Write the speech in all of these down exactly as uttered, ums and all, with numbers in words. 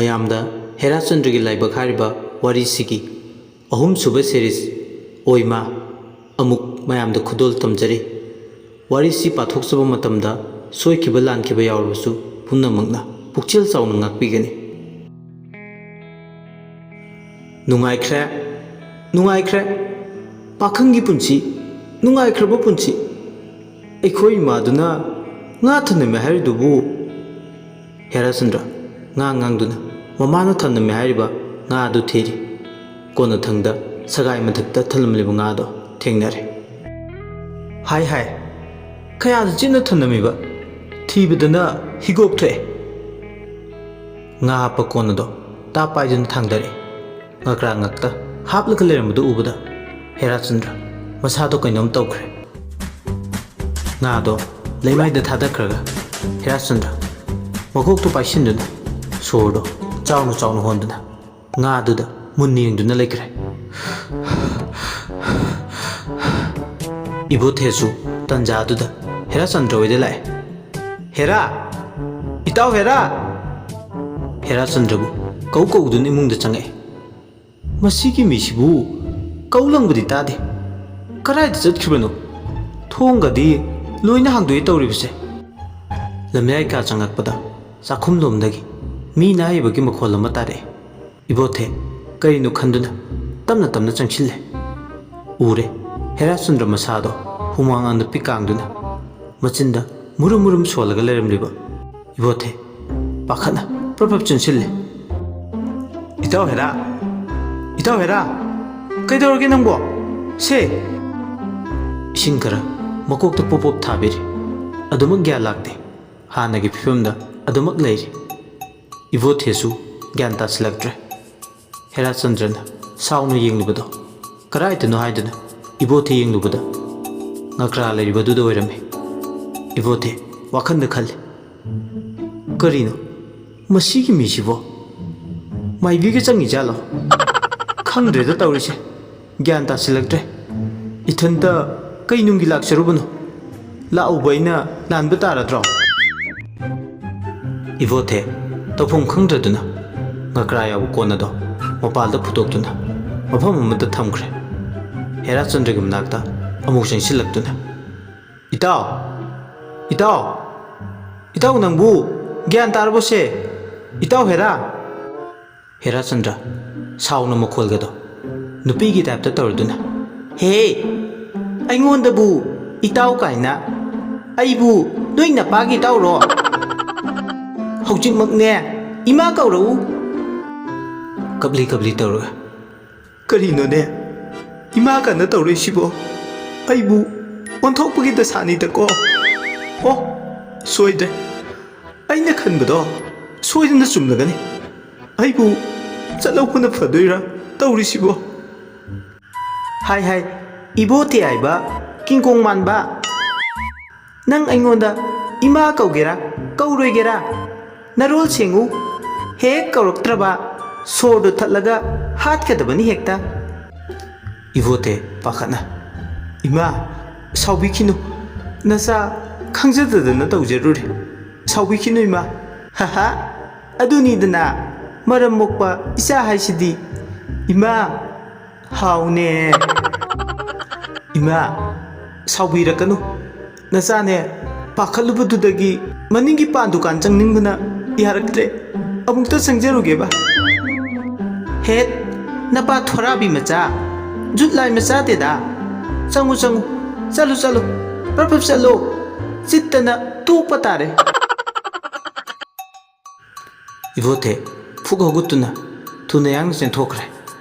ꯃꯌꯥꯝꯗ ꯍꯦꯔꯥꯆꯟꯗ꯭ꯔꯒꯤ ꯂꯥꯏꯕꯛ ꯍꯥꯏꯔꯤꯕ ꯋꯥꯔꯤꯁꯤꯒꯤ ꯑꯍꯨꯝꯁꯨꯕ ꯁꯦꯔꯤꯁ ꯑꯣꯏꯃꯥ ꯑꯃꯨꯛ ꯃꯌꯥꯝꯗ ꯈꯨꯗꯣꯜ ꯇꯝꯖꯔꯤ꯫ ꯋꯥꯔꯤꯁꯤ ꯄꯥꯊꯣꯛꯆꯕ ꯃꯇꯝꯗ ꯁꯣꯏꯈꯤꯕ ꯂꯥꯟꯈꯤꯕ ꯌꯥꯎꯔꯕꯁꯨ ꯄꯨꯝꯅꯃꯛꯅ ꯄꯨꯛꯆꯦꯜ ꯆꯥꯎꯅ ꯉꯥꯛꯄꯤꯒꯅꯤ꯫ ꯅꯨꯡꯉꯥꯏꯈ꯭ꯔꯦ, ꯅꯨꯡꯉꯥꯏꯈ꯭ꯔꯦ꯫ ꯄꯥꯈꯪꯒꯤ ꯄꯨꯟꯁꯤ, ꯅꯨꯡꯉꯥꯏꯈ꯭ꯔꯕ ꯄꯨꯟꯁꯤ꯫ ꯑꯩꯈꯣꯏ ꯏꯃꯥꯗꯨꯅ ꯉꯥ ꯊꯅꯝꯃꯦ ꯍꯥꯏꯔꯤꯗꯨꯕꯨ? ꯍꯦꯔꯥꯆꯟꯗ꯭ꯔ ꯉꯥ ꯉꯥꯡꯗꯨꯅ ꯃꯃꯥꯅ ꯊꯅꯝꯃꯦ ꯍꯥꯏꯔꯤꯕ ꯉꯥ ꯑꯗꯨ ꯊꯤꯔꯤ꯫ ꯀꯣꯟꯅꯊꯪꯗ ꯁꯒꯥꯏ ꯃꯊꯛꯇ ꯊꯅꯝꯂꯤꯕ ꯉꯥꯗꯣ ꯊꯦꯡꯅꯔꯦ꯫ ꯍꯥꯏ ꯍꯥꯏ, ꯀꯌꯥꯗ ꯆꯤꯟꯅ ꯊꯅꯝꯃꯤꯕ? ꯊꯤꯕꯗꯅ ꯍꯤꯒꯣꯛ ꯊꯣꯛꯑꯦ꯫ ꯉꯥ ꯍꯥꯞꯄ ꯀꯣꯟ ꯑꯗꯣ ꯇꯥꯞ ꯄꯥꯏꯗꯨꯅ ꯊꯥꯡꯗꯔꯛꯑꯦ꯫ ꯉꯀ꯭ꯔꯥ ꯉꯛꯇ ꯍꯥꯞꯂꯒ ꯂꯩꯔꯝꯕꯗꯨ ꯎꯕꯗ ꯍꯦꯔꯥꯆꯟꯗ꯭ꯔ ꯃꯁꯥꯗꯣ ꯀꯩꯅꯣꯝ ꯇꯧꯈ꯭ꯔꯦ꯫ ꯉꯥꯗꯣ ꯂꯩꯃꯥꯏꯗ ꯊꯥꯗꯈ꯭ꯔꯒ ꯍꯦꯔꯥꯆꯟꯗ꯭ꯔ ꯃꯀꯣꯛꯇꯨ ꯄꯥꯏꯁꯤꯟꯗꯨꯅ ꯁꯣꯔꯗꯣ ꯆꯥꯎꯅ ꯆꯥꯎꯅ ꯍꯣꯟꯗꯨꯅ ꯉꯥꯗꯨꯗ ꯃꯨꯟꯅ ꯌꯦꯡꯗꯨꯅ ꯂꯩꯈ꯭ꯔꯦ꯫ ꯏꯕꯣꯊꯦꯁꯨ ꯇꯟꯖꯥꯗꯨꯗ ꯍꯦꯔꯥꯆꯟꯗ꯭ꯔ ꯍꯣꯏꯗ ꯂꯥꯛꯑꯦ꯫ "ꯍꯦꯔꯥ! ꯏꯇꯥꯎ ꯍꯦꯔꯥ!" ꯍꯦꯔꯥꯆꯟꯗ꯭ꯔꯕꯨ ꯀꯧ ꯀꯧꯗꯨꯅ ꯏꯃꯨꯡꯗ ꯆꯪꯉꯛꯑꯦ꯫ "ꯃꯁꯤꯒꯤ ꯃꯤꯁꯤꯕꯨ ꯀꯧ ꯂꯪꯕꯗꯤ ꯇꯥꯗꯦ꯫ ꯀꯗꯥꯏꯗ ꯆꯠꯈꯤꯕꯅꯣ? ꯊꯣꯡꯒꯗꯤ ꯂꯣꯏꯅ ꯍꯥꯡꯗꯣꯛꯑꯦ ꯇꯧꯔꯤꯕꯁꯦ?" ꯂꯝꯌꯥꯏ ꯀꯥ ꯆꯪꯉꯛꯄꯗ ꯆꯥꯛꯈꯨꯝꯂꯣꯝꯗꯒꯤ ꯃꯤ ꯅꯥꯏꯕꯒꯤ ꯃꯈꯣꯜ ꯑꯃ ꯇꯥꯔꯛꯑꯦ꯫ ꯏꯕꯣꯊꯦ ꯀꯔꯤꯅꯣ ꯈꯟꯗꯨꯅ ꯇꯞꯅ ꯇꯞꯅ ꯆꯪꯁꯤꯜꯂꯦ꯫ ꯎꯔꯦ, ꯍꯦꯔꯥꯆꯟꯗ꯭ꯔ ꯃꯁꯥꯗꯣ ꯍꯨꯃꯥꯡ ꯑꯅꯞꯄꯤ ꯀꯥꯡꯗꯨꯅ ꯃꯆꯤꯟꯗ ꯃꯨꯔꯨꯝ ꯃꯨꯔꯨꯝ ꯁꯣꯜꯂꯒ ꯂꯩꯔꯝꯂꯤꯕ ꯏꯕꯣꯊꯦ ꯄꯥꯈꯠꯅ ꯄ꯭ꯔꯞ ꯄ꯭ꯔꯞ ꯆꯦꯟꯁꯤꯜꯂꯦ꯫ "ꯏꯇꯥꯎ ꯍꯦꯔꯥ! ꯏꯇꯥꯎ ꯍꯦꯔꯥ! ꯀꯩꯗꯧꯔꯒꯦ ꯅꯪꯕꯣ? ꯁꯦ!" ꯏꯁꯤꯡ ꯈꯔ ꯃꯀꯣꯛꯇ ꯄꯣꯞ ꯄꯣꯞ ꯊꯥꯕꯤꯔꯤ꯫ ꯑꯗꯨꯃꯛ ꯒ꯭ꯌꯥꯟ ꯂꯥꯛꯇꯦ꯫ ꯍꯥꯟꯅꯒꯤ ꯐꯤꯕꯝꯗ ꯑꯗꯨꯃꯛ ꯂꯩꯔꯤ꯫ ꯏꯕꯣꯊꯦꯁꯨ ꯒ꯭ꯌꯥꯟ ꯇꯥꯁꯤꯜꯂꯛꯇ꯭ꯔꯦ꯫ ꯍꯦꯔꯥꯆꯟꯗ꯭ꯔꯅ ꯁꯥꯎꯅ ꯌꯦꯡꯂꯨꯕꯗꯣ ꯀꯗꯥꯏꯗꯅꯣ ꯍꯥꯏꯗꯨꯅ ꯏꯕꯣꯊꯦ ꯌꯦꯡꯂꯨꯕꯗ ꯉꯀ꯭ꯔꯥ ꯂꯩꯔꯤꯕꯗꯨꯗ ꯑꯣꯏꯔꯝꯃꯤ꯫ ꯏꯕꯣꯊꯦ ꯋꯥꯈꯜꯗ ꯈꯜꯂꯤ, "ꯀꯔꯤꯅꯣ ꯃꯁꯤꯒꯤ ꯃꯤꯁꯤꯕꯣ? ꯃꯥꯏꯕꯤꯒ ꯆꯪꯉꯤꯖꯥꯠꯂꯣ? ꯈꯪꯗ꯭ꯔꯦꯗ ꯇꯧꯔꯤꯁꯦ꯫ ꯒ꯭ꯌꯥꯟ ꯇꯥꯁꯤꯜꯂꯛꯇ꯭ꯔꯦ꯫ ꯏꯊꯟꯇ ꯀꯩ ꯅꯨꯡꯒꯤ ꯂꯥꯛꯆꯔꯨꯕꯅꯣ? ꯂꯥꯛꯎꯕ ꯑꯩꯅ ꯂꯥꯟꯕ ꯇꯥꯔꯗ꯭ꯔꯣ?" ꯏꯕꯣꯊꯦ ꯇꯧꯐꯝ ꯈꯪꯗ꯭ꯔꯗꯨꯅ ꯉꯀ꯭ꯔꯥ ꯌꯥꯎꯕ ꯀꯣꯟ ꯑꯗꯣ ꯃꯄꯥꯜꯗ ꯄꯨꯊꯣꯛꯇꯨꯅ ꯃꯐꯝ ꯑꯃꯗ ꯊꯝꯈ꯭ꯔꯦ꯫ ꯍꯦꯔꯥꯆꯟꯗ꯭ꯔꯒꯤ ꯃꯅꯥꯛꯇ ꯑꯃꯨꯛ ꯆꯪꯁꯤꯜꯂꯛꯇꯨꯅ, "ꯏꯇꯥꯎ! ꯏꯇꯥꯎ! ꯏꯇꯥꯎ, ꯅꯪꯕꯨ ꯒ꯭ꯌꯥꯟ ꯇꯥꯔꯕꯣꯁꯦ? ꯏꯇꯥꯎ ꯍꯦꯔꯥ!" ꯍꯦꯔꯥꯆꯟꯗ꯭ꯔ ꯁꯥꯎꯅ ꯃꯈꯣꯜꯒꯗꯣ ꯅꯨꯄꯤꯒꯤ ꯇꯥꯏꯞꯇ ꯇꯧꯔꯗꯨꯅ, "ꯍꯦ! ꯑꯩꯉꯣꯟꯗꯕꯨ ꯏꯇꯥꯎ ꯀꯥꯏꯅ? ꯑꯩꯕꯨ ꯅꯣꯏ ꯅꯄꯥꯒꯤ ꯏꯇꯥꯎꯔꯣ? ꯍꯧꯖꯤꯛꯃꯛꯅꯦ ꯏꯃꯥ ꯀꯧꯔꯛꯎ!" ꯀꯞꯂꯤ ꯀꯞꯂꯤ ꯇꯧꯔꯒ, "ꯀꯔꯤꯅꯣꯅꯦ ꯏꯃꯥ ꯀꯥꯏꯅ ꯇꯧꯔꯛꯏꯁꯤꯕꯣ? ꯑꯩꯕꯨ ꯑꯣꯟꯊꯣꯛꯄꯒꯤ ꯗꯁꯥꯅꯤꯗꯀꯣ꯫ ꯑꯣ, ꯁꯣꯏꯗ꯭ꯔꯦ꯫ ꯑꯩꯅ ꯈꯟꯕꯗꯣ ꯁꯣꯏꯗꯅ ꯆꯨꯝꯂꯒꯅꯤ꯫ ꯑꯩꯕꯨ ꯆꯠꯍꯧꯕꯅ ꯐꯗꯣꯏꯔꯥ ꯇꯧꯔꯤꯁꯤꯕꯣ?" "ꯍꯥꯏ ꯍꯥꯏ, ꯏꯕꯣ ꯊꯦ ꯍꯥꯏꯕ ꯀꯤꯡꯀꯣꯡ ꯃꯥꯟꯕ, ꯅꯪ ꯑꯩꯉꯣꯟꯗ ꯏꯃꯥ ꯀꯧꯒꯦꯔꯥ ꯀꯧꯔꯣꯏꯒꯦꯔꯥ? ꯅꯔꯣꯜ ꯁꯦꯡꯉꯨ꯫ ꯍꯦꯛ ꯀꯧꯔꯛꯇ꯭ꯔꯕ ꯁꯣꯔꯗꯣ ꯊꯠꯂꯒ ꯍꯥꯠꯀꯗꯕꯅꯤ ꯍꯦꯛꯇ!" ꯏꯕꯣ ꯊꯦ ꯄꯥꯈꯠꯅ, "ꯏꯃꯥ, ꯁꯥꯎꯕꯤꯈꯤꯅꯨ꯫ ꯅꯆꯥ ꯈꯪꯖꯗꯗꯅ ꯇꯧꯖꯔꯨꯔꯦ꯫ ꯁꯥꯎꯕꯤꯈꯤꯅꯨ ꯏꯃꯥ꯫" "ꯍꯥ ꯍꯥ, ꯑꯗꯨꯅꯤꯗꯅ ꯃꯔꯝ ꯃꯣꯛꯄ ꯏꯆꯥ ꯍꯥꯏꯁꯤꯗꯤ꯫ ꯏꯃꯥ, ꯍꯥꯎꯅꯦ꯫ ꯏꯃꯥ, ꯁꯥꯎꯕꯤꯔꯛꯀꯅꯨ꯫ ꯅꯆꯥꯅꯦ ꯄꯥꯈꯠꯂꯨꯕꯗꯨꯗꯒꯤ ꯃꯅꯤꯡꯒꯤ ꯄꯥꯟ ꯗꯨꯀꯥꯟ ꯆꯪꯅꯤꯡꯕꯅ ꯌꯥꯔꯛꯇ꯭ꯔꯦ꯫ ꯑꯃꯨꯛꯇ ꯆꯪꯖꯔꯨꯒꯦꯕ꯫" "ꯍꯦꯠ, ꯅꯄꯥ ꯊꯣꯔꯥꯕꯤ ꯃꯆꯥ, ꯖꯨꯠ ꯂꯥꯏ ꯃꯆꯥ ꯇꯦꯗꯥ꯫ ꯆꯪꯉꯨ, ꯆꯪꯉꯨ, ꯆꯠꯂꯨ, ꯆꯠꯂꯨ, ꯄ꯭ꯔꯞ ꯄ꯭ꯔꯞ ꯆꯠꯂꯨ꯫ ꯆꯤꯠꯇꯅ ꯇꯣꯛꯄ ꯇꯥꯔꯦ꯫" ꯏꯕꯣꯊꯦ ꯐꯨꯛ ꯍꯧꯒꯠꯇꯨꯅ ꯊꯨꯅ ꯌꯥꯡꯅ ꯆꯦꯟꯊꯣꯛꯈ꯭ꯔꯦ꯫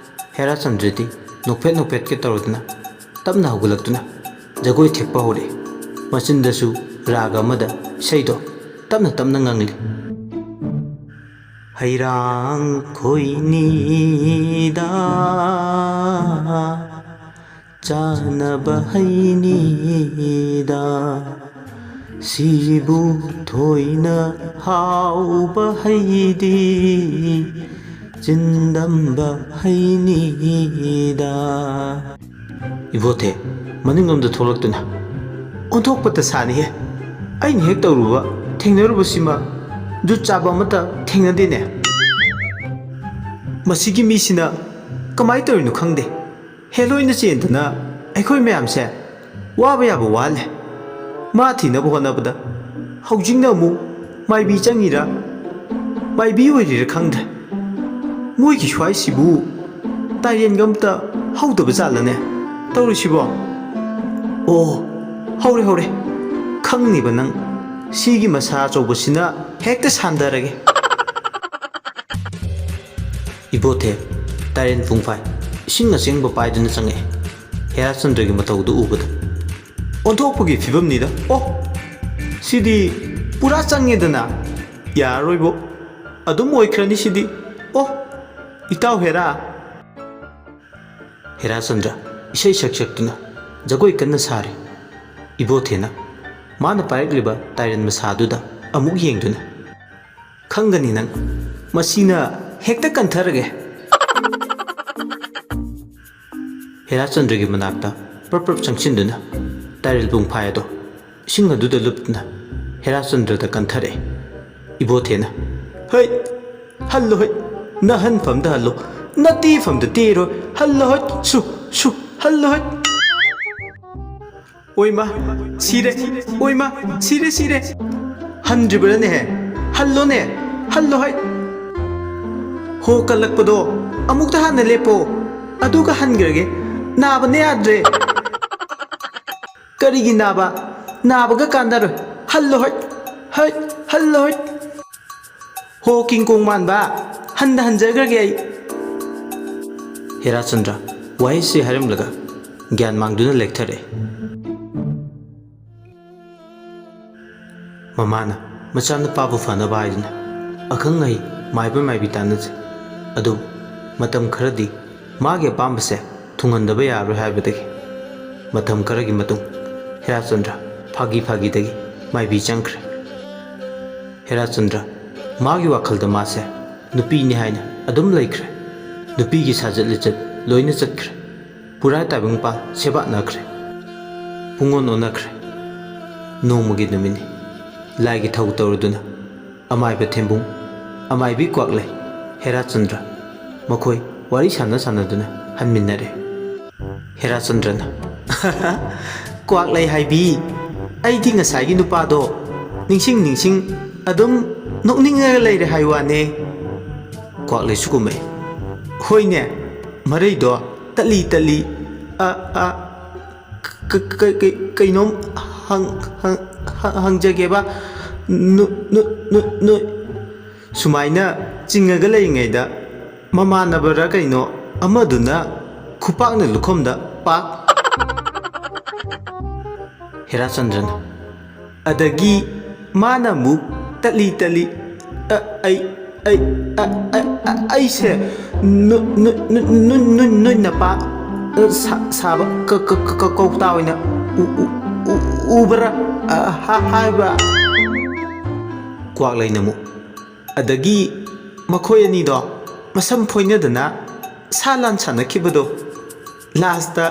ꯍꯦꯔꯥꯆꯟꯗ꯭ꯔꯗꯤ ꯅꯣꯛꯐꯦꯠ ꯅꯣꯛꯐꯦꯠꯀ ꯇꯧꯔꯗꯨꯅ ꯇꯞꯅ ꯍꯧꯒꯠꯂꯛꯇꯨꯅ ꯖꯒꯣꯏ ꯊꯦꯛꯄ ꯍꯧꯔꯛꯏ꯫ ꯃꯆꯤꯟꯗꯁꯨ ꯔꯥꯒ ꯑꯃꯗ ꯏꯁꯩꯗꯣ ꯇꯞꯅ ꯇꯞꯅ ꯉꯪꯂꯤ꯫ "ꯍꯩꯔꯥꯡ ꯈꯣꯏꯅꯤꯗ ꯆꯥꯅꯕ ꯍꯩꯅꯤꯗ, ꯁꯤꯕꯨ ꯊꯣꯏꯅ ꯍꯥꯎꯕ ꯍꯩꯗꯤ, ꯆꯤꯟꯗꯝꯕ ꯍꯩꯅꯤꯗ꯫" ꯏꯕꯣꯊꯦ ꯃꯅꯤꯡꯂꯣꯝꯗ ꯊꯣꯛꯂꯛꯇꯨꯅ, "ꯑꯣꯟꯊꯣꯛꯄ ꯇꯁꯥꯅꯤꯍꯦ! ꯑꯩꯅ ꯍꯦꯛ ꯇꯧꯔꯨꯕ, ꯊꯦꯡꯅꯔꯨꯕꯁꯤꯃ ꯖꯨꯠ ꯆꯥꯕ ꯑꯃꯠꯇ ꯊꯦꯡꯅꯗꯦꯅꯦ꯫" ꯃꯁꯤꯒꯤ ꯃꯤꯁꯤꯅ ꯀꯃꯥꯏ ꯇꯧꯔꯤꯅꯣ ꯈꯪꯗꯦ, ꯍꯦꯂꯣꯏꯅ ꯆꯦꯟꯗꯅ ꯑꯩꯈꯣꯏ ꯃꯌꯥꯝꯁꯦ ꯋꯥꯕ ꯌꯥꯕ ꯋꯥꯍꯜꯂꯦ꯫ ꯃꯥ ꯊꯤꯅꯕ ꯍꯣꯠꯅꯕꯗ ꯍꯧꯖꯤꯛꯅ ꯑꯃꯨꯛ ꯃꯥꯏꯕꯤ ꯆꯪꯉꯤꯔꯥ, ꯃꯥꯏꯕꯤ ꯑꯣꯏꯔꯤꯔꯥ ꯈꯪꯗ꯭ꯔꯦ꯫ ꯃꯣꯏꯒꯤ ꯁ꯭ꯋꯥꯏꯁꯤꯕꯨ ꯇꯥꯏꯔꯦꯟꯒ ꯑꯝꯇ ꯍꯧꯗꯕ ꯖꯥꯠꯂꯅꯦ ꯇꯧꯔꯤꯁꯤꯕꯣ? ꯑꯣ, ꯍꯧꯔꯦ, ꯍꯧꯔꯦ꯫ ꯈꯪꯅꯤꯕ ꯅꯪ꯫ ꯁꯤꯒꯤ ꯃꯁꯥ ꯑꯆꯧꯕꯁꯤꯅ ꯍꯦꯛꯇ ꯁꯥꯟꯗꯔꯒꯦ꯫ ꯏꯕꯣꯊꯦ, ꯇꯥꯏꯔꯦꯟ ꯄꯨꯡꯐꯥꯏ ꯏꯁꯤꯡ ꯑꯁꯦꯡꯕ ꯄꯥꯏꯗꯨꯅ ꯆꯪꯉꯛꯑꯦ꯫ ꯍꯦꯔꯥꯆꯟꯗ꯭ꯔꯒꯤ ꯃꯇꯧꯗꯨ ꯎꯕꯗ ꯑꯣꯟꯊꯣꯛꯄꯒꯤ ꯐꯤꯕꯝꯅꯤꯗ꯫ ꯑꯣ, ꯁꯤꯗꯤ ꯄꯨꯔꯥ ꯆꯪꯉꯦꯗꯅ꯫ ꯌꯥꯔꯔꯣꯏꯕꯣ, ꯑꯗꯨꯝ ꯑꯣꯏꯈ꯭ꯔꯅꯤ ꯁꯤꯗꯤ꯫ ꯑꯣ, ꯏꯇꯥꯎ ꯍꯦꯔꯥ꯫ ꯍꯦꯔꯥꯆꯟꯗ꯭ꯔ ꯏꯁꯩ ꯁꯛ ꯁꯛꯇꯨꯅ ꯖꯒꯣꯏ ꯀꯟꯅ ꯁꯥꯔꯤ꯫ ꯏꯕꯣꯊꯦꯅ ꯃꯥꯅ ꯄꯥꯏꯔꯛꯂꯤꯕ ꯇꯥꯏꯔꯦꯟ ꯃꯁꯥꯗꯨꯗ ꯑꯃꯨꯛ ꯌꯦꯡꯗꯨꯅ, "ꯈꯪꯒꯅꯤ ꯅꯪ, ꯃꯁꯤꯅ ꯍꯦꯛꯇ ꯀꯟꯊꯔꯒꯦ!" ꯍꯦꯔꯥꯆꯟꯗ꯭ꯔꯒꯤ ꯃꯅꯥꯛꯇ ꯄ꯭ꯔꯞ ꯄ꯭ꯔꯞ ꯆꯪꯁꯤꯟꯗꯨꯅ ꯇꯥꯏꯔꯦꯜ ꯄꯨꯡꯐꯥꯏ ꯑꯗꯣ ꯏꯁꯤꯡ ꯑꯗꯨꯗ ꯂꯨꯞꯇꯨꯅ ꯍꯦꯔꯥꯆꯟꯗ꯭ꯔꯗ ꯀꯟꯊꯔꯛꯑꯦ꯫ ꯏꯕꯣꯊꯦꯅ, "ꯍꯩ, ꯍꯜꯂꯣ ꯍꯩ, ꯅꯍꯟꯐꯝꯗ ꯍꯜꯂꯣ, ꯅꯇꯦꯐꯝꯗ ꯇꯦꯔꯣꯏ, ꯍꯜꯂꯣ ꯍꯩ, ꯁꯨ, ꯁꯨ, ꯍꯜꯂꯣ ꯍꯩ!" "ꯑꯣꯏꯃ, ꯁꯤꯔꯦ, ꯑꯣꯏꯃ, ꯁꯤꯔꯦ, ꯁꯤꯔꯦ! ꯍꯟꯗ꯭ꯔꯤꯕ꯭ꯔꯥꯅꯦꯍꯦ? ꯍꯜꯂꯣꯅꯦ, ꯍꯜꯂꯣ ꯍꯩ!" "ꯍꯣ ꯀꯜꯂꯛꯄꯗꯣ ꯑꯃꯨꯛꯇ ꯍꯥꯟꯅ ꯂꯦꯞꯄꯣ, ꯑꯗꯨꯒ ꯍꯟꯈ꯭ꯔꯒꯦ꯫ ꯅꯥꯕꯅ ꯌꯥꯗ꯭ꯔꯦ!" "ꯀꯔꯤꯒꯤ ꯅꯥꯕ? ꯅꯥꯕꯒ ꯀꯥꯟꯅꯔꯣꯏ꯫ ꯍꯜꯂꯣ ꯍꯩ, ꯍꯩ, ꯍꯜꯂꯣ ꯍꯩ!" "ꯍꯣ ꯀꯤꯡ ꯀꯣꯡ ꯃꯥꯟꯕ, ꯍꯟꯗ ꯍꯟꯖꯈ꯭ꯔꯒꯦ ꯑꯩ!" ꯍꯦꯔꯥꯆꯟꯗ꯭ꯔ ꯋꯥꯍꯩꯁꯤ ꯍꯥꯏꯔꯝꯂꯒ ꯒ꯭ꯌꯥꯟ ꯃꯥꯡꯗꯨꯅ ꯂꯦꯛꯊꯔꯛꯑꯦ꯫ ꯃꯃꯥꯅ ꯃꯆꯥꯅꯨꯄꯥꯕꯨ ꯐꯅꯕ ꯍꯥꯏꯗꯨꯅ ꯑꯈꯪ ꯑꯍꯩ ꯃꯥꯏꯕ ꯃꯥꯏꯕꯤ ꯇꯥꯟꯅꯖꯩ꯫ ꯑꯗꯨꯕꯨ ꯃꯇꯝ ꯈꯔꯗꯤ ꯃꯥꯒꯤ ꯑꯄꯥꯝꯕꯁꯦ ꯊꯨꯡꯍꯟꯗꯕ ꯌꯥꯔꯔꯣꯏ ꯍꯥꯏꯕꯗꯒꯤ ꯃꯇꯝ ꯈꯔꯒꯤ ꯃꯇꯨꯡ ꯍꯦꯔꯥꯆꯟꯗ꯭ꯔ ꯐꯥꯒꯤ ꯐꯥꯒꯤꯗꯒꯤ ꯃꯥꯏꯕꯤ ꯆꯪꯈ꯭ꯔꯦ꯫ ꯍꯦꯔꯥꯆꯟꯗ꯭ꯔ ꯃꯥꯒꯤ ꯋꯥꯈꯜꯗ ꯃꯥꯁꯦ ꯅꯨꯄꯤꯅꯤ ꯍꯥꯏꯅ ꯑꯗꯨꯝ ꯂꯩꯈ꯭ꯔꯦ꯫ ꯅꯨꯄꯤꯒꯤ ꯁꯥꯖꯠ ꯂꯤꯆꯠ ꯂꯣꯏꯅ ꯆꯠꯈ꯭ꯔꯦ꯫ ꯄꯨꯔꯥ ꯇꯥꯏꯕꯪꯄꯥꯟ ꯁꯦꯕꯥꯠꯅꯈ꯭ꯔꯦ꯫ ꯄꯨꯡꯑꯣꯟ ꯑꯣꯟꯅꯈ꯭ꯔꯦ꯫ ꯅꯣꯡꯃꯒꯤ ꯅꯨꯃꯤꯠꯅꯤ꯫ ꯂꯥꯏꯒꯤ ꯊꯧ ꯇꯧꯔꯗꯨꯅ ꯑꯃꯥꯏꯕ ꯊꯦꯝꯕꯨꯡ, ꯑꯃꯥꯏꯕꯤ ꯀ꯭ꯋꯥꯛꯂꯩ, ꯍꯦꯔꯥꯆꯟꯗ꯭ꯔ, ꯃꯈꯣꯏ ꯋꯥꯔꯤ ꯁꯥꯟꯅ ꯁꯥꯟꯅꯗꯨꯅ ꯍꯟꯃꯤꯟꯅꯔꯦ꯫ ꯍꯦꯔꯥꯆꯟꯗ꯭ꯔꯅ, "ꯀ꯭ꯋꯥꯛꯂꯩ ꯍꯥꯏꯕꯤ, ꯑꯩꯗꯤ ꯉꯁꯥꯏꯒꯤ ꯅꯨꯄꯥꯗꯣ ꯅꯤꯡꯁꯤꯡ ꯅꯤꯡꯁꯤꯡ ꯑꯗꯨꯝ ꯅꯣꯛꯅꯤꯡꯉꯒ ꯂꯩꯔꯦ ꯍꯥꯏ ꯋꯥꯅꯦ꯫" ꯀ꯭ꯋꯥꯛꯂꯩꯁꯨ ꯀꯨꯝꯃꯛꯑꯦ꯫ "ꯍꯣꯏꯅꯦ, ꯃꯔꯩꯗꯣ ꯇꯠꯂꯤ ꯇꯠꯂꯤ꯫ ꯑ, ꯑ, ꯀ-, ꯀ-, ꯀ-, ꯀꯩꯅꯣꯝ ꯍꯪ-, ꯍꯪ-, ꯍꯪ-, ꯍꯪꯖꯒꯦꯕ꯫ ꯅꯨ-, ꯅꯨ-, ꯅꯨ-, ꯅꯨ-" ꯁꯨꯃꯥꯏꯅ ꯆꯤꯡꯉꯒ ꯂꯩꯔꯤꯉꯩꯗ ꯃꯃꯥꯟꯅꯕꯔ ꯀꯩꯅꯣ ꯑꯃꯗꯨꯅ ꯈꯨꯄꯥꯛꯅ ꯂꯨꯈꯝꯗ ꯄꯥꯛ꯫ ꯍꯦꯔꯥꯆꯟꯗ꯭ꯔꯅ, ꯑꯗꯒꯤ ꯃꯥꯅ ꯑꯃꯨꯛ ꯇꯠꯂꯤ ꯇꯠꯂꯤ, "ꯑ, ꯑꯩ, ꯑꯩ, ꯑ, ꯑ, ꯑ, ꯑꯩꯁꯦ ꯅꯨ-, ꯅꯨ-, ꯅꯨ-, ꯅꯨ-, ꯅꯨ-, ꯅꯨ-, ꯅꯄꯥ, ꯑ, ꯁꯥ-, ꯁꯥꯕ ꯀ-, ꯀ-, ꯀ-, ꯀ-, ꯀꯧꯇꯥ ꯑꯣꯏꯅ ꯎ-, ꯎ-, ꯎ-, ꯎꯕ꯭ꯔꯥ?" ꯑ, ꯍꯥ-, ꯍꯥꯏꯕ꯫ ꯀ꯭ꯋꯥꯛꯂꯩꯅ ꯑꯃꯨꯛ, ꯑꯗꯒꯤ ꯃꯈꯣꯏ ꯑꯅꯤꯗꯣ ꯃꯁꯝ ꯐꯣꯏꯅꯗꯅ ꯁꯥ ꯂꯥꯟ ꯁꯥꯟꯅꯈꯤꯕꯗꯣ꯫ ꯂꯥꯁꯇ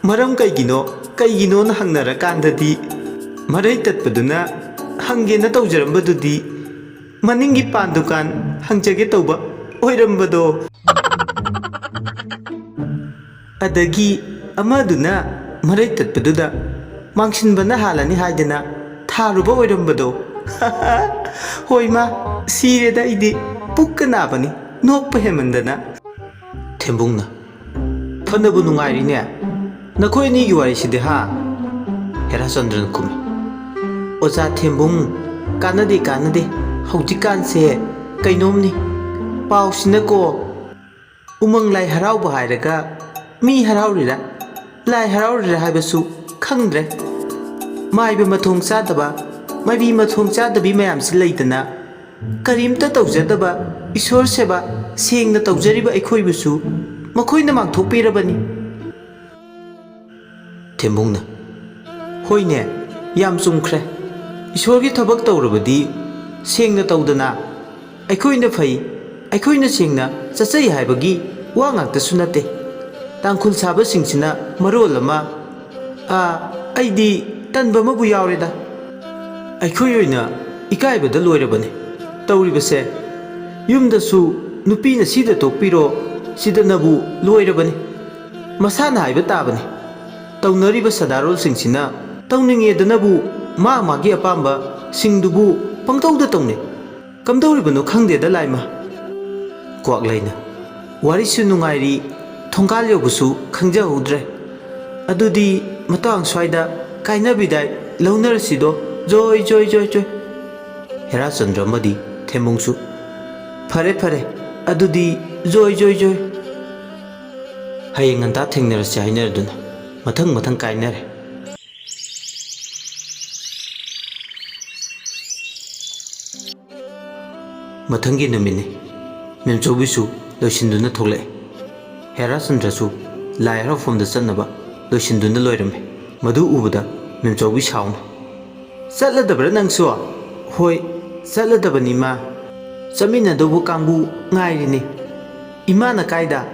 ꯃꯔꯝ ꯀꯩꯒꯤꯅꯣ, ꯀꯩꯒꯤꯅꯣꯅ ꯍꯪꯅꯔꯀꯥꯟꯗꯗꯤ, ꯃꯔꯩ ꯇꯠꯄꯗꯨꯅ ꯍꯪꯒꯦꯅ ꯇꯧꯖꯔꯝꯕꯗꯨꯗꯤ ꯃꯅꯤꯡꯒꯤ ꯄꯥꯟ ꯗꯨꯀꯥꯟ ꯍꯪꯖꯒꯦ ꯇꯧꯕ ꯑꯣꯏꯔꯝꯕꯗꯣ꯫ ꯑꯗꯒꯤ ꯑꯃꯗꯨꯅ ꯃꯔꯩ ꯇꯠꯄꯗꯨꯗ ꯃꯥꯡꯁꯤꯟꯕꯅ ꯍꯥꯜꯂꯅꯤ ꯍꯥꯏꯗꯅ ꯊꯥꯔꯨꯕ ꯑꯣꯏꯔꯝꯕꯗꯣ꯫ ꯍꯣꯏ ꯃꯥ, ꯁꯤꯔꯦꯗ ꯑꯩꯗꯤ, ꯄꯨꯛꯀ ꯅꯥꯕꯅꯤ ꯅꯣꯛꯄ ꯍꯦꯟꯃꯟꯗꯅ꯫ ꯊꯦꯝꯕꯨꯡꯅ, "ꯐꯅꯕꯨ ꯅꯨꯡꯉꯥꯏꯔꯤꯅꯦ ꯅꯈꯣꯏ ꯑꯅꯤꯒꯤ ꯋꯥꯔꯤꯁꯤꯗꯤ, ꯍꯥ?" ꯍꯦꯔꯥꯆꯟꯗ꯭ꯔꯅ ꯈꯨꯝꯃꯤ, "ꯑꯣꯖꯥ ꯊꯦꯝꯕꯨꯡ, ꯀꯥꯟꯅꯗꯦ, ꯀꯥꯟꯅꯗꯦ꯫ ꯍꯧꯖꯤꯛꯀꯥꯟꯁꯦ ꯀꯩꯅꯣꯝꯅꯤ꯫ ꯄꯥꯎꯁꯤꯅꯀꯣ, ꯎꯃꯪ ꯂꯥꯏ ꯍꯔꯥꯎꯕ ꯍꯥꯏꯔꯒ ꯃꯤ ꯍꯔꯥꯎꯔꯤꯔꯥ, ꯂꯥꯏ ꯍꯔꯥꯎꯔꯤꯔꯥ ꯍꯥꯏꯕꯁꯨ ꯈꯪꯗ꯭ꯔꯦ꯫ ꯃꯥꯏꯕ ꯃꯊꯣꯡ ꯆꯥꯗꯕ, ꯃꯥꯏꯕꯤ ꯃꯊꯣꯡ ꯆꯥꯗꯕꯤ ꯃꯌꯥꯝꯁꯤ ꯂꯩꯗꯅ, ꯀꯔꯤꯝꯇ ꯇꯧꯖꯗꯕ ꯏꯁꯣꯔ ꯁꯦꯕꯥ ꯁꯦꯡꯅ ꯇꯧꯖꯔꯤꯕ ꯑꯩꯈꯣꯏꯕꯨꯁꯨ ꯃꯈꯣꯏꯅ ꯃꯥꯡꯊꯣꯛꯄꯤꯔꯕꯅꯤ꯫" ꯊꯦꯝꯕꯨꯡꯅ, "ꯍꯣꯏꯅꯦ, ꯌꯥꯝ ꯆꯨꯝꯈ꯭ꯔꯦ꯫ ꯏꯁꯣꯔꯒꯤ ꯊꯕꯛ ꯇꯧꯔꯕꯗꯤ ꯁꯦꯡꯅ ꯇꯧꯗꯅ ꯑꯩꯈꯣꯏꯅ ꯐꯩ, ꯑꯩꯈꯣꯏꯅ ꯁꯦꯡꯅ ꯆꯠꯆꯩ ꯍꯥꯏꯕꯒꯤ ꯋꯥ ꯉꯥꯛꯇꯁꯨ ꯅꯠꯇꯦ꯫ ꯇꯥꯡꯈꯨꯜ ꯁꯥꯕꯁꯤꯡꯁꯤꯅ ꯃꯔꯣꯜ ꯑꯃ, ꯑꯥ, ꯑꯩꯗꯤ ꯇꯟꯕ ꯑꯃꯕꯨ ꯌꯥꯎꯔꯦꯗ꯫ ꯑꯩꯈꯣꯏ ꯑꯣꯏꯅ ꯏꯀꯥꯏꯕꯗ ꯂꯣꯏꯔꯕꯅꯤ ꯇꯧꯔꯤꯕꯁꯦ꯫ ꯌꯨꯝꯗꯁꯨ ꯅꯨꯄꯤꯅ ꯁꯤꯗ ꯇꯣꯛꯄꯤꯔꯣ, ꯁꯤꯗꯅꯕꯨ ꯂꯣꯏꯔꯕꯅꯤ꯫ ꯃꯁꯥꯅ ꯍꯥꯏꯕ ꯇꯥꯕꯅꯤ꯫ ꯇꯧꯅꯔꯤꯕ ꯁꯗꯥꯔꯣꯜꯁꯤꯡꯁꯤꯅ ꯇꯧꯅꯤꯡꯉꯦꯗꯅꯕꯨ ꯃꯥ ꯃꯥꯒꯤ ꯑꯄꯥꯝꯕꯁꯤꯡꯗꯨꯕꯨ ꯄꯪꯇꯧꯗ ꯇꯧꯅꯩ꯫ ꯀꯝꯗꯧꯔꯤꯕꯅꯣ ꯈꯪꯗꯦꯗ ꯂꯥꯏꯃ꯫ ꯀ꯭ꯋꯥꯛꯂꯩꯅ, ꯋꯥꯔꯤꯁꯨ ꯅꯨꯡꯉꯥꯏꯔꯤ, ꯊꯣꯡꯒꯥꯜ ꯌꯧꯕꯁꯨ ꯈꯪꯖꯍꯧꯗ꯭ꯔꯦ꯫ ꯑꯗꯨꯗꯤ ꯃꯇꯥꯡ ꯁ꯭ꯋꯥꯏꯗ ꯀꯥꯏꯅꯕꯤꯗꯥꯏ ꯂꯧꯅꯔꯁꯤꯗꯣ꯫ ꯖꯣꯏ ꯖꯣꯏ ꯖꯣꯏ ꯖꯣꯏ꯫ ꯍꯦꯔꯥꯆꯟꯗ꯭ꯔ ꯑꯃꯗꯤ ꯊꯦꯝꯕꯨꯡꯁꯨ, ꯐꯔꯦ ꯐꯔꯦ, ꯑꯗꯨꯗꯤ ꯖꯣꯏ ꯖꯣꯏ ꯖꯣꯏ꯫ ꯍꯌꯦꯡ ꯉꯟꯇꯥ ꯊꯦꯡꯅꯔꯁꯤ ꯍꯥꯏꯅꯔꯗꯨꯅ ꯃꯊꯪ ꯃꯊꯪ ꯀꯥꯏꯅꯔꯦ꯫ ꯃꯊꯪꯒꯤ ꯅꯨꯃꯤꯠꯅꯤ꯫ ꯃꯦꯝꯆꯧꯕꯤꯁꯨ ꯂꯣꯏꯁꯤꯟꯗꯨꯅ ꯊꯣꯛꯂꯛꯑꯦ꯫ ꯍꯦꯔꯥꯆꯟꯗ꯭ꯔꯁꯨ ꯂꯥꯏ ꯍꯔꯥꯎꯐꯝꯗ ꯆꯠꯅꯕ ꯂꯣꯏꯁꯤꯟꯗꯨꯅ ꯂꯣꯏꯔꯝꯃꯦ꯫ ꯃꯗꯨ ꯎꯕꯗ ꯃꯦꯝꯆꯧꯕꯤ ꯁꯥꯎꯅ, "ꯆꯠꯂꯗꯕ꯭ꯔꯥ ꯅꯪꯁꯨ?" "ꯍꯣꯏ, ꯆꯠꯂꯗꯕꯅꯤ ꯃꯥ꯫ ꯆꯠꯃꯤꯟꯅꯗꯧꯕ ꯀꯥꯡꯕꯨ ꯉꯥꯏꯔꯤꯅꯤ꯫ ꯏꯃꯥꯅ ꯀꯥꯏꯗ?"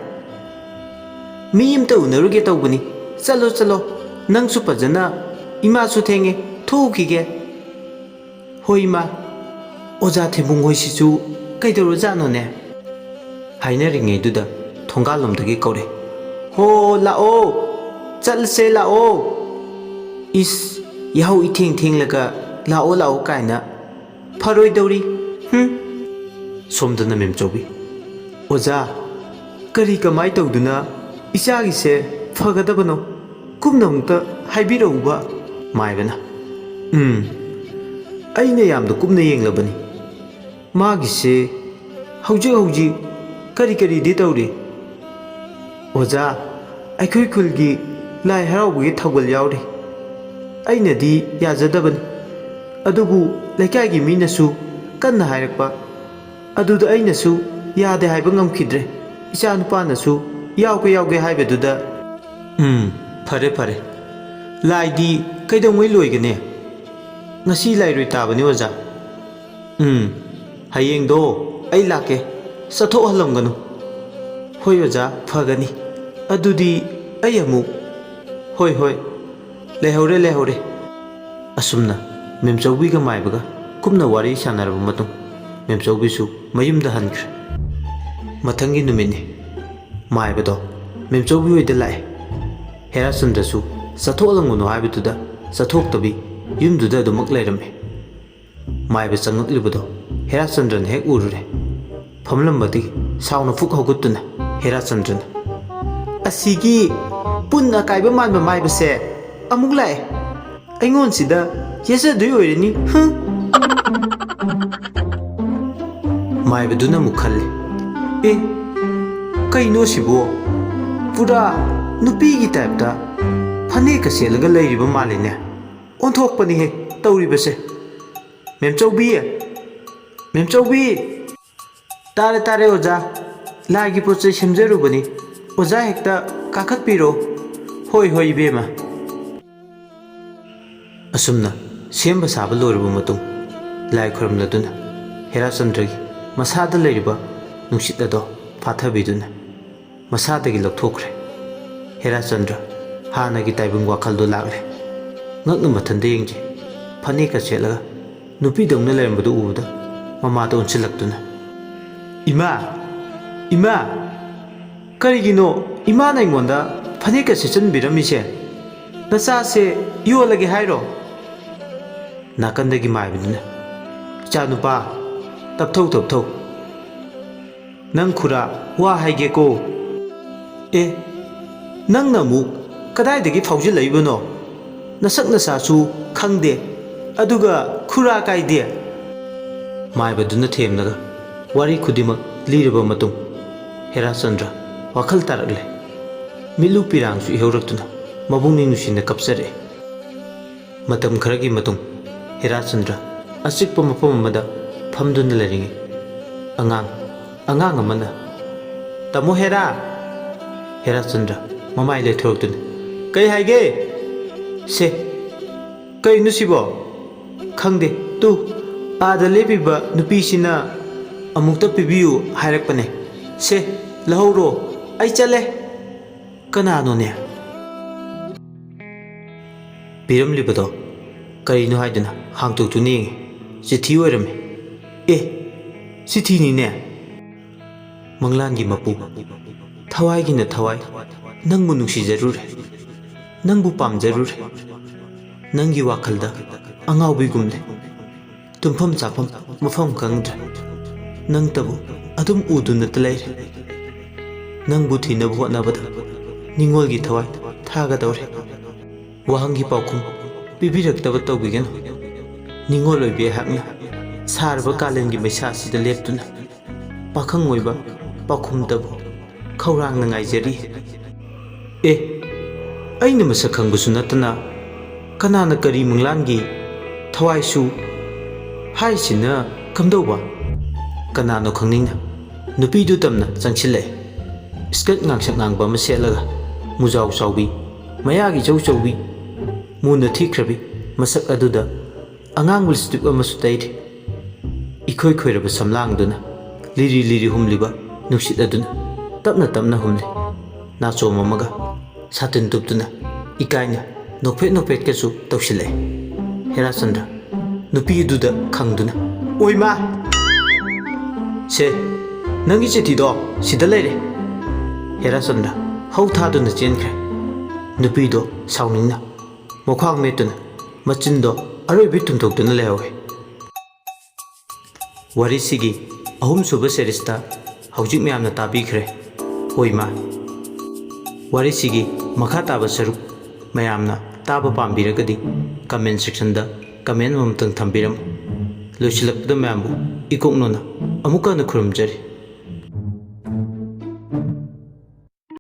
"ꯃꯤ ꯑꯝꯇ ꯎꯅꯔꯨꯒꯦ ꯇꯧꯕꯅꯤ꯫ ꯆꯠꯂꯣ, ꯆꯠꯂꯣ꯫ ꯅꯪꯁꯨ ꯐꯖꯅ, ꯏꯃꯥꯁꯨ ꯊꯦꯡꯉꯦ, ꯊꯣꯛꯎꯈꯤꯒꯦ꯫" "ꯍꯣꯏ, ꯏꯃꯥ꯫ ꯑꯣꯖꯥ ꯊꯦꯝꯕꯨꯡ ꯍꯣꯏꯁꯤꯁꯨ ꯀꯩꯗꯧꯔꯖꯥꯠꯅꯣꯅꯦ?" ꯍꯥꯏꯅꯔꯤꯉꯩꯗꯨꯗ ꯊꯣꯡꯒꯥꯜꯂꯣꯝꯗꯒꯤ ꯀꯧꯔꯦ, "ꯍꯣ, ꯂꯥꯛꯑꯣ, ꯆꯠꯂꯁꯦ, ꯂꯥꯛꯑꯣ꯫" "ꯏꯁ, ꯌꯥꯍꯧ ꯏꯊꯦꯡ ꯊꯦꯡꯂꯒ ꯂꯥꯛꯑꯣ, ꯂꯥꯛꯑꯣ ꯀꯥꯏꯅ꯫ ꯐꯔꯣꯏꯗꯧꯔꯤ, ꯍꯨꯝ꯫" ꯁꯣꯝꯗꯅ ꯃꯦꯝꯆꯧꯕꯤ, "ꯑꯣꯖꯥ, ꯀꯔꯤ ꯀꯃꯥꯏ ꯇꯧꯗꯨꯅ ꯏꯆꯥꯒꯤꯁꯦ ꯐꯒꯗꯕꯅꯣ? ꯀꯨꯞꯅ ꯑꯃꯨꯛꯇ ꯍꯥꯏꯕꯤꯔꯛꯎꯕ꯫" ꯃꯥꯏꯕꯅ, "ꯎꯝ, ꯑꯩꯅ ꯌꯥꯝꯅ ꯀꯨꯞꯅ ꯌꯦꯡꯂꯕꯅꯤ꯫ ꯃꯥꯒꯤꯁꯦ ꯍꯧꯖꯤꯛ ꯍꯧꯖꯤꯛ ꯀꯔꯤ ꯀꯔꯤꯗꯤ ꯇꯧꯔꯤ?" "ꯑꯣꯖꯥ, ꯑꯩꯈꯣꯏ ꯈꯨꯜꯒꯤ ꯂꯥꯏ ꯍꯔꯥꯎꯕꯒꯤ ꯊꯧꯒꯜ ꯌꯥꯎꯔꯤ꯫ ꯑꯩꯅꯗꯤ ꯌꯥꯖꯗꯕꯅꯤ, ꯑꯗꯨꯕꯨ ꯂꯩꯀꯥꯏꯒꯤ ꯃꯤꯅꯁꯨ ꯀꯟꯅ ꯍꯥꯏꯔꯛꯄ꯫ ꯑꯗꯨꯗ ꯑꯩꯅꯁꯨ ꯌꯥꯗꯦ ꯍꯥꯏꯕ ꯉꯝꯈꯤꯗ꯭ꯔꯦ꯫ ꯏꯆꯥ ꯅꯨꯄꯥꯅꯁꯨ ꯌꯥꯎꯒꯦ, ꯌꯥꯎꯒꯦ ꯍꯥꯏꯕꯗꯨꯗ꯫" "ꯎꯝ, ꯐꯔꯦ, ꯐꯔꯦ꯫ ꯂꯥꯏꯗꯤ ꯀꯩꯗꯧꯉꯩ ꯂꯣꯏꯒꯅꯤ? ꯉꯁꯤ ꯂꯥꯏꯔꯣꯏ ꯇꯥꯕꯅꯤ, ꯑꯣꯖꯥ꯫" "ꯎꯝ, ꯍꯌꯦꯡꯗꯣ ꯑꯩ ꯂꯥꯛꯀꯦ, ꯆꯠꯊꯣꯛꯍꯜꯂꯝꯒꯅꯨ꯫" "ꯍꯣꯏ ꯑꯣꯖꯥ, ꯐꯒꯅꯤ꯫ ꯑꯗꯨꯗꯤ ꯑꯩ ꯑꯃꯨꯛ꯫" "ꯍꯣꯏ, ꯍꯣꯏ, ꯂꯩꯍꯧꯔꯦ, ꯂꯩꯍꯧꯔꯦ꯫" ꯑꯁꯨꯝꯅ ꯃꯦꯝꯆꯧꯕꯤꯒ ꯃꯥꯏꯕꯒ ꯀꯨꯞꯅ ꯋꯥꯔꯤ ꯁꯥꯟꯅꯔꯕ ꯃꯇꯨꯡ, ꯃꯦꯝꯆꯧꯕꯤꯁꯨ ꯃꯌꯨꯝꯗ ꯍꯟꯈ꯭ꯔꯦ꯫ ꯃꯊꯪꯒꯤ ꯅꯨꯃꯤꯠꯅꯤ꯫ ꯃꯥꯏꯕꯗꯣ ꯃꯦꯝꯆꯧꯕꯤ ꯍꯣꯏꯗ ꯂꯥꯛꯑꯦ꯫ ꯍꯦꯔꯥꯆꯟꯗ꯭ꯔꯁꯨ ꯆꯠꯊꯣꯛꯂꯝꯒꯅꯨ ꯍꯥꯏꯕꯗꯨꯗ ꯆꯠꯊꯣꯛꯇꯕꯤ ꯌꯨꯝꯗꯨꯗ ꯑꯗꯨꯃꯛ ꯂꯩꯔꯝꯃꯤ꯫ ꯃꯥꯏꯕ ꯆꯪꯂꯛꯂꯤꯕꯗꯣ ꯍꯦꯔꯥꯆꯟꯗ꯭ꯔꯅ ꯍꯦꯛ ꯎꯔꯨꯔꯦ꯫ ꯐꯝꯂꯝꯕꯗꯒꯤ ꯁꯥꯎꯅ ꯐꯨꯛ ꯍꯧꯒꯠꯇꯨꯅ ꯍꯦꯔꯥꯆꯟꯗ꯭ꯔꯅ, "ꯑꯁꯤꯒꯤ ꯄꯨꯟ ꯑꯀꯥꯏꯕ ꯃꯥꯟꯕ ꯃꯥꯏꯕꯁꯦ ꯑꯃꯨꯛ ꯂꯥꯛꯑꯦ꯫ ꯑꯩꯉꯣꯟꯁꯤꯗ ꯌꯦꯠꯆꯗꯣꯏ ꯑꯣꯏꯔꯅꯤ, ꯍꯨꯝ!" ꯃꯥꯏꯕꯗꯨꯅ ꯑꯃꯨꯛ ꯈꯜꯂꯤ, "ꯑꯦ, ꯀꯩꯅꯣ ꯁꯤꯕꯣ? ꯄꯨꯔꯥ ꯅꯨꯄꯤꯒꯤ ꯇꯥꯏꯞꯇ ꯐꯅꯦꯛꯀ ꯁꯦꯠꯂꯒ ꯂꯩꯔꯤꯕ ꯃꯥꯜꯂꯤꯅꯦ꯫ ꯑꯣꯟꯊꯣꯛꯄꯅꯤꯍꯦ ꯇꯧꯔꯤꯕꯁꯦ꯫ ꯃꯦꯝꯆꯧꯕꯤ! ꯃꯦꯝꯆꯧꯕꯤ!" "ꯇꯥꯔꯦ, ꯇꯥꯔꯦ ꯑꯣꯖꯥ꯫ ꯂꯥꯏꯒꯤ ꯄꯣꯠ ꯆꯩ ꯁꯦꯝꯖꯔꯨꯕꯅꯤ꯫ ꯑꯣꯖꯥ ꯍꯦꯛꯇ ꯀꯥꯈꯠꯄꯤꯔꯣ꯫" "ꯍꯣꯏ, ꯍꯣꯏ, ꯏꯕꯦꯝꯃ꯫" ꯑꯁꯨꯝꯅ ꯁꯦꯝꯕ ꯁꯥꯕ ꯂꯣꯏꯔꯕ ꯃꯇꯨꯡ, ꯂꯥꯏ ꯈꯨꯔꯨꯝꯂꯗꯨꯅ ꯍꯦꯔꯥꯆꯟꯗ꯭ꯔꯒꯤ ꯃꯁꯥꯗ ꯂꯩꯔꯤꯕ ꯅꯨꯡꯁꯤꯠ ꯑꯗꯣ ꯐꯥꯊꯕꯤꯗꯨꯅ ꯃꯁꯥꯗꯒꯤ ꯂꯧꯊꯣꯛꯈ꯭ꯔꯦ꯫ ꯍꯦꯔꯥꯆꯟꯗ꯭ꯔ ꯍꯥꯟꯅꯒꯤ ꯇꯥꯏꯕꯪ ꯋꯥꯈꯜꯗꯣ ꯂꯥꯛꯂꯦ꯫ ꯉꯛꯅ ꯃꯊꯟꯇ ꯌꯦꯡꯖꯩ꯫ ꯐꯅꯦꯛꯀ ꯁꯦꯠꯂꯒ ꯅꯨꯄꯤꯗꯧꯅ ꯂꯩꯔꯝꯕꯗꯨ ꯎꯕꯗ ꯃꯃꯥꯗ ꯑꯣꯟꯁꯤꯜꯂꯛꯇꯨꯅ, "ꯏꯃꯥ! ꯏꯃꯥ! ꯀꯔꯤꯒꯤꯅꯣ ꯏꯃꯥꯅ ꯑꯩꯉꯣꯟꯗ ꯐꯅꯦꯛꯀ ꯁꯦꯠꯆꯟꯕꯤꯔꯝꯃꯤꯁꯦ? ꯅꯆꯥꯁꯦ ꯌꯣꯜꯂꯒꯦ ꯍꯥꯏꯔꯣ?" ꯅꯥꯀꯟꯗꯒꯤ ꯃꯥꯏꯕꯗꯨꯅ, "ꯏꯆꯥꯅꯨꯄꯥ, ꯇꯞꯊꯧ, ꯇꯞꯊꯧ꯫ ꯅꯪ ꯈꯨꯔꯥ ꯋꯥ ꯍꯥꯏꯒꯦꯀꯣ꯫" "ꯑꯦ, ꯅꯪꯅ ꯑꯃꯨꯛ ꯀꯗꯥꯏꯗꯒꯤ ꯐꯥꯎꯖꯤꯜꯂꯛꯏꯕꯅꯣ? ꯅꯁꯛ ꯅꯁꯥꯁꯨ ꯈꯪꯗꯦ, ꯑꯗꯨꯒ ꯈꯨꯔꯥ ꯀꯥꯏꯗꯦ?" ꯃꯥꯏꯕꯗꯨꯅ ꯊꯦꯝꯂꯒ ꯋꯥꯔꯤ ꯈꯨꯗꯤꯡꯃꯛ ꯂꯤꯔꯕ ꯃꯇꯨꯡ, ꯍꯦꯔꯥꯆꯟꯗ꯭ꯔ ꯋꯥꯈꯜ ꯇꯥꯔꯛꯂꯦ꯫ ꯃꯤꯠꯂꯨ ꯄꯤꯔꯥꯡꯁꯨ ꯏꯍꯧꯔꯛꯇꯨꯅ ꯃꯕꯨꯛꯅꯤꯡ ꯅꯨꯡꯁꯤꯅ ꯀꯞꯆꯔꯛꯏ꯫ ꯃꯇꯝ ꯈꯔꯒꯤ ꯃꯇꯨꯡ, ꯍꯦꯔꯥꯆꯟꯗ꯭ꯔ ꯑꯆꯤꯛꯄ ꯃꯐꯝ ꯑꯃꯗ ꯐꯝꯗꯨꯅ ꯂꯩꯔꯤꯉꯩ, ꯑꯉꯥꯡ, ꯑꯉꯥꯡ ꯑꯃꯅ, "ꯇꯥꯃꯣ ꯍꯦꯔꯥ!" ꯍꯦꯔꯥꯆꯟꯗ꯭ꯔ ꯃꯃꯥꯏ ꯂꯩꯊꯣꯔꯛꯇꯨꯅ, "ꯀꯩ ꯍꯥꯏꯒꯦ? ꯁꯦ, ꯀꯩꯅꯣ ꯁꯤꯕꯣ? ꯈꯪꯗꯦ, ꯇꯨ, ꯑꯥꯗ ꯂꯦꯞꯄꯤꯕ ꯅꯨꯄꯤꯁꯤꯅ ꯑꯃꯨꯛꯇ ꯄꯤꯕꯤꯌꯨ ꯍꯥꯏꯔꯛꯄꯅꯦ꯫ ꯁꯦ, ꯂꯧꯍꯧꯔꯣ, ꯑꯩ ꯆꯠꯂꯦ꯫" "ꯀꯅꯥꯅꯣꯅꯦ?" ꯄꯤꯔꯝꯂꯤꯕꯗꯣ ꯀꯔꯤꯅꯣ ꯍꯥꯏꯗꯨꯅ ꯍꯥꯡꯇꯣꯛꯇꯨꯅ ꯌꯦꯡꯉꯤ꯫ ꯆꯤꯊꯤ ꯑꯣꯏꯔꯝꯃꯤ꯫ "ꯑꯦ, ꯆꯤꯊꯤꯅꯤꯅꯦ!" ꯃꯪꯂꯥꯟꯒꯤ ꯃꯄꯨ, ꯊꯋꯥꯏꯒꯤꯅ ꯊꯋꯥꯏ, ꯅꯪꯕꯨ ꯅꯨꯡꯁꯤꯖꯔꯨꯔꯦ, ꯅꯪꯕꯨ ꯄꯥꯝꯖꯔꯨꯔꯦ꯫ ꯅꯪꯒꯤ ꯋꯥꯈꯜꯗ ꯑꯉꯥꯎꯕꯤꯒꯨꯝꯂꯦ꯫ ꯇꯨꯝꯐꯝ ꯆꯥꯐꯝ ꯃꯐꯝ ꯈꯪꯗ꯭ꯔꯦ꯫ ꯅꯪꯇꯕꯨ ꯑꯗꯨꯝ ꯎꯗꯨꯅꯇ ꯂꯩꯔꯦ꯫ ꯅꯪꯕꯨ ꯊꯤꯅꯕ ꯍꯣꯠꯅꯕꯗ ꯅꯤꯡꯉꯣꯜꯒꯤ ꯊꯋꯥꯏ ꯊꯥꯒꯗꯧꯔꯦ꯫ ꯋꯥꯍꯪꯒꯤ ꯄꯥꯎꯈꯨꯝ ꯄꯤꯕꯤꯔꯛꯇꯕ ꯇꯧꯕꯤꯒꯅꯨ꯫ ꯅꯤꯡꯉꯣꯜ ꯑꯣꯏꯕꯤ ꯑꯩꯍꯥꯛꯅ ꯁꯥꯔꯕ ꯀꯥꯂꯦꯟꯒꯤ ꯃꯩꯁꯥ ꯑꯁꯤꯗ ꯂꯦꯞꯇꯨꯅ ꯄꯥꯈꯪ ꯑꯣꯏꯕ ꯄꯥꯎꯈꯨꯝꯗꯕꯨ ꯈꯧꯔꯥꯡꯅ ꯉꯥꯏꯖꯔꯤ꯫ ꯑꯦ, ꯑꯩꯅ ꯃꯁꯛ ꯈꯪꯕꯁꯨ ꯅꯠꯇꯅ ꯀꯅꯥꯅ ꯀꯔꯤ ꯃꯪꯂꯥꯟꯒꯤ ꯊꯋꯥꯏꯁꯨ ꯍꯥꯏꯁꯤꯅ ꯀꯝꯗꯧꯕ? ꯀꯅꯥꯅꯣ ꯈꯪꯅꯤꯡꯅ ꯅꯨꯄꯤꯗꯨ ꯇꯝꯅ ꯆꯪꯁꯤꯜꯂꯛꯑꯦ꯫ ꯁ꯭ꯀꯔꯠ ꯉꯥꯡꯁꯛ ꯉꯥꯡꯕ ꯑꯃ ꯁꯦꯠꯂꯒ, ꯃꯨꯖꯥꯎ ꯆꯥꯎꯕꯤ, ꯃꯌꯥꯒꯤ ꯏꯆꯧ ꯆꯧꯕꯤ, ꯃꯨꯅ ꯊꯤꯈ꯭ꯔꯕꯤ ꯃꯁꯛ ꯑꯗꯨꯗ ꯑꯉꯥꯡꯕ ꯂꯤꯞꯁꯇꯤꯛ ꯑꯃꯁꯨ ꯇꯩꯔꯤ꯫ ꯏꯈꯣꯏ ꯈꯣꯏꯔꯕ ꯁꯝꯂꯥꯡꯗꯨꯅ ꯂꯤꯔꯤ ꯂꯤꯔꯤ ꯍꯨꯝꯂꯤꯕ ꯅꯨꯡꯁꯤꯠ ꯑꯗꯨꯅ ꯇꯞꯅ ꯇꯞꯅ ꯍꯨꯝꯂꯤ꯫ ꯅꯥꯆꯣꯝ ꯑꯃꯒ ꯁꯥꯇꯤꯟ ꯇꯨꯞꯇꯨꯅ ꯏꯀꯥꯏꯅ ꯅꯣꯛꯐꯦꯠ ꯅꯣꯛꯐꯦꯠꯀꯁꯨ ꯇꯧꯁꯤꯜꯂꯛꯑꯦ꯫ ꯍꯦꯔꯥꯆꯟꯗ꯭ꯔ ꯅꯨꯄꯤ ꯑꯗꯨꯗ ꯈꯪꯗꯨꯅ, "ꯑꯣꯏꯃꯥ! ꯁꯦ, ꯅꯪꯒꯤ ꯆꯤꯊꯤꯗꯣ ꯁꯤꯗ ꯂꯩꯔꯦ!" ꯍꯦꯔꯥꯆꯟꯗ꯭ꯔ ꯍꯧ ꯊꯥꯗꯨꯅ ꯆꯦꯟꯈ꯭ꯔꯦ꯫ ꯅꯨꯄꯤꯗꯣ ꯁꯥꯎꯅꯤꯡꯅ ꯃꯈ꯭ꯋꯥꯡ ꯃꯦꯠꯇꯨꯅ ꯃꯆꯤꯟꯗꯣ ꯑꯔꯣꯏꯕꯤ ꯇꯨꯝꯊꯣꯛꯇꯨꯅ ꯂꯩꯍꯧꯋꯦ꯫ ꯋꯥꯔꯤꯁꯤꯒꯤ ꯑꯍꯨꯝꯁꯨꯕ ꯁꯦꯔꯤꯁꯇ ꯍꯧꯖꯤꯛ ꯃꯌꯥꯝꯅ ꯇꯥꯕꯤꯈ꯭ꯔꯦ꯫ ꯑꯣꯏꯃꯥ! ꯋꯥꯔꯤꯁꯤꯒꯤ ꯃꯈꯥ ꯇꯥꯕ ꯁꯔꯨꯛ ꯃꯌꯥꯝꯅ ꯇꯥꯕ ꯄꯥꯝꯕꯤꯔꯒꯗꯤ comment sectionꯗ comment ꯑꯃꯇꯪ ꯊꯝꯕꯤꯔꯝꯃꯨ꯫ ꯂꯣꯏꯁꯤꯜꯂꯛꯄꯗ ꯃꯌꯥꯝꯕꯨ ꯏꯀꯣꯛꯅꯣꯅ ꯑꯃꯨꯛꯀ ꯍꯟꯅ ꯈꯨꯔꯨꯝꯖꯔꯤ꯫